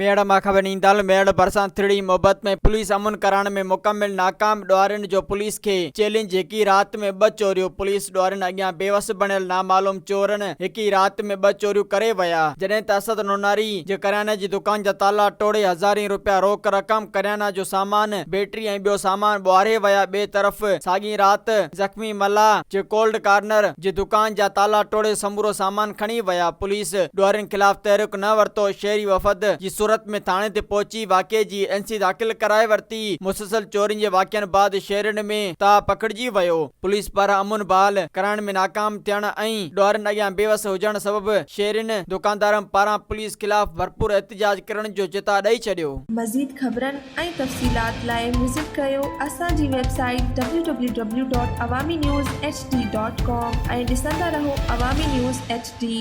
ميهڙ مان خبر ايندڙ ميهڙ ڀرسان ٿرڙي محبت ۾ پوليس امن ڪرائڻ ۾ مڪمل ناڪام ڏوهارين جو پوليس کي چئلينج هڪ ئي رات ۾ ٻه چوريون پوليس ڏوهارين اڳيان بيوس بڻيل نامعلوم چورن هڪ ئي رات ۾ ٻه چوريون ڪري ويا جڏهن ته اسد نوناري جي ڪرياني جي دڪان جا تالا ٽوڙي هزارين روپيا روڪ رقم ڪريانا جو سامان بيٽري ۽ ٻيو سامان ٻوهاري ويا ٻئي طرف ساڳي رات زخمي ملاح جي ڪولڊ ڪارنر جي دڪان جا تالا ٽوڙي سمورو سامان کڻي ويا، پوليس ڏوهارين خلاف تحرڪ نه ورتو، شهري وفد جي صورت ۾ ٿاڻي تي پهچي واقعي جي اين سي داخل ڪرائي ورتي، مسلسل چورين جي واقعن بعد شهرين ۾ تاء پکڙجي ويو، پوليس پاران امن بحال ڪرائڻ ۾ ناڪام ٿيڻ ۽ ڏوهارين اڳيان بيوس هجڻ سبب شهرين دڪاندارن پاران پوليس خلاف ڀرپور احتجاج ڪرڻ جو چتاء ڏئي ڇڏيو. مزيد خبرن ۽ تفصيلات لاء وزٽ ڪريو اسان جي website W W W dot Awami news H D dot com ۽ ڏسندا رهو عوامي نيوز ايڇ ڊي.